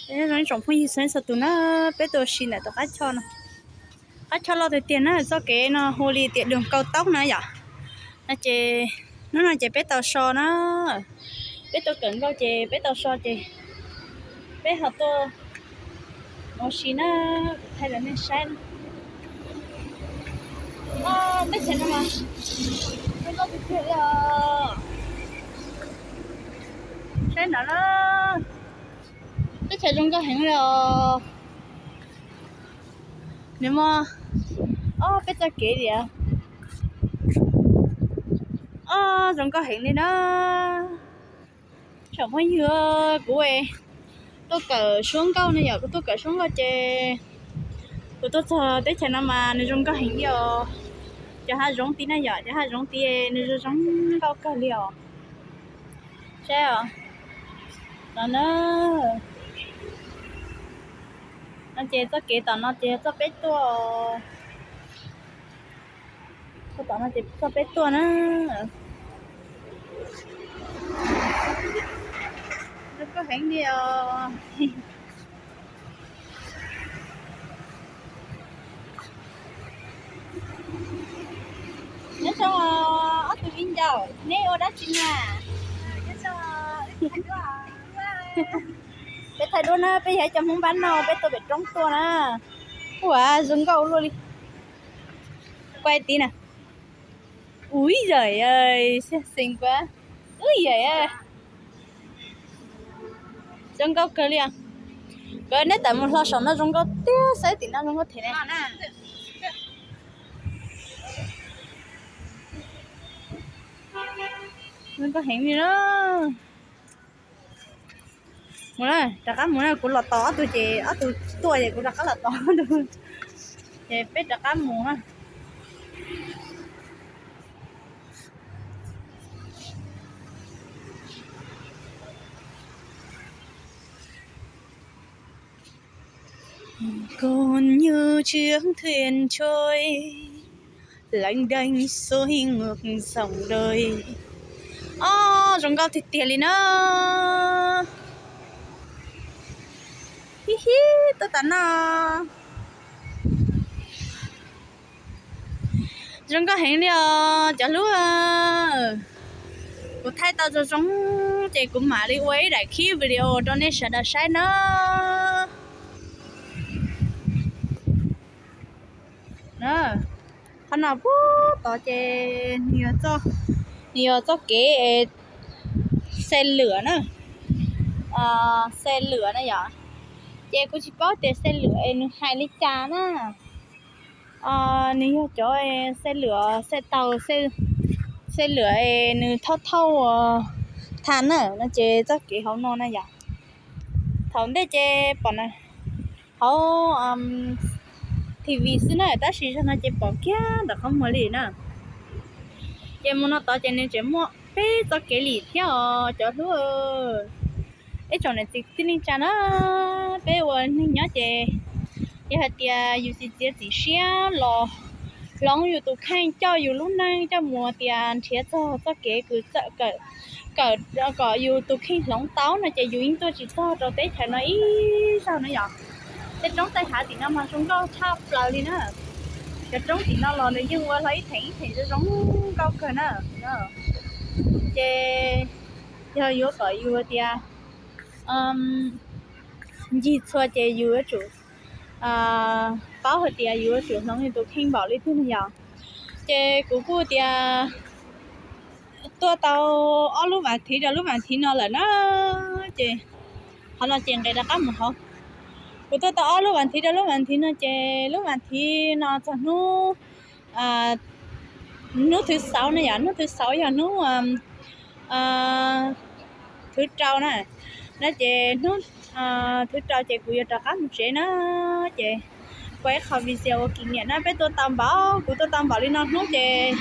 Nyob zoo ib tsoom phooj ywg txhua leej txhua tus na, peb tuaj ua si ntawm tus qab choj no. Qab choj loj tiag tiag na, txoj kev no hu li tias Đường Cao Tốc na yom. No ces hnub no ces peb tau so na, peb tuaj kawm nkauj ces peb tau so ces peb ho tuaj ua si na, kuv thaij rau nej saib na. Teb chaws no mas zoo nkauj tiag tiag li os. Saib no na, teb chaws zoo nkauj heev li os. Nws muaj ob peb txoj kev li os. Ob zoo nkauj heev li na. Tsoom phooj ywg, kuv tuaj kawm suab nkauj no yom, kuv tuaj kawm suab nkauj ces kuv tuaj txog teb chaws no mas nws zoo nkauj heev li os. Cov hav zoov tid na yom, cov hav zoov tid nws zoo zoo nkauj kawg li os. Saib os, no na, no ces txoj kev tom no ces txoj peb tuaj, tom no ces txoj peb tuaj na. Zoo nkauj heev li os. Nyob zoo ob tug viv ncaus, neb ua dab tsi na? Peb thaij duab na, peb yog ib cov Hmoob npab no, peb tuaj pem roob tuaj na. Ua zoo nkauj ua luaj li. Kuaj tid na. Ui yam, xeev kuv, ui yam, zoo nkauj kawg li os. Koj neb tawm mus hlo saum no zoo nkauj tiag, saib tim no zoo nkauj thiab ne. Zoo nkauj heev li na. Mus na, rov qab mus na, kuv los tos ob tug ces ob tug tuaj ces kuv rov qab los tos ob tug, ces peb rov qab mus na. Còn như chiếc thuyền trôi, lênh đênh xuôi ngược dòng đời. Ob, zoo nkauj tiag tiag li na. Hib hib, tuaj tas no. Zoo nkauj heev li os cov hlub. Kuv thaij tau zoo zoo ces kuv mam li ua ib daim clip video rau nej sawv daws saib na. Qhov no puag tod ces nws yog txoj kev xe lửa na, xe lửa na yom. Ces kuv tsis paub tias xe lửa es nws hais li cas na. Nws yog cov xe lửa, xe tàu, xe lửa es nws thauj thauj tha na, no ces txoj kev hauv no na yom. Thaum ntej ces pom hauv T V xwb na, tab sis zaum no ces pom kiag ntawm qhov muag li na. Ces mus no tod ces nws tseem muaj peb txoj kev li thiab os cov hlub. Ib tsoom niam txiv tij neej tsa na, peb ua neeg nyob ces yog hais tias yus txiav txim siab los hloov yus tus kheej coj yus lub neej coj mus tias nrhiav txog txoj kev kws kawm kom yus tus kheej hloov tau no ces yus yeej tuaj tsis txog rau teb chaws no ib zaug na yom. Tej roob tej hav tim no mas zoo nkauj tshaj plaws li na. Cov roob tim no los nws yeej ua hlo ib theem ib theem zoo zoo nkauj kawg na. Ces yog yuav kom yus tias ncig txhua ces yus yuav tsum paub hais tias yus yuav tsum hloov yus tus kheej npaum li twg na yom. Ces kuv kuj tias tuaj tau ob lub vas thiv rau lub vas thiv no lawm na, ces qhov no ces nqes rov qab mus hauv. Kuv tuaj tau ob lub vas thiv rau lub vas thiv no ces lub vas thiv no txog hnub, hnub thứ sáu na yom, hnub thứ sáu yog hnub thứ rau na, no ces hnub thứ rau ces kuv yuav rov qab mus tsev na, ces ua ib qho video ua kỷ niệm na, peb tuaj tau npaum, kuv tuaj tau npaum li no hnub ces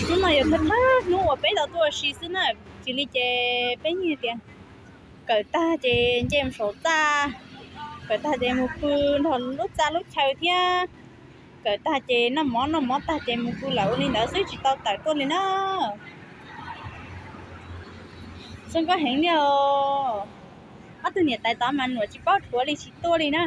hnub no yog thawj thawj hnub uas peb tau tuaj ua si xwb na, tsis li ces peb yeej tias kawm tag ces nce mus saum txaj, kawm tag ces mus pw nrog lub txaj lub chaw thiab, kawm tag ces noj mov, noj mov tag ces mus pw lawm ua li ntawd xwb tsis tau tawm tuaj li na. Zoo nkauj heev li os. Ob tug niam tais tod mas nuam tsis paub dhuav li, tsis tuaj li na.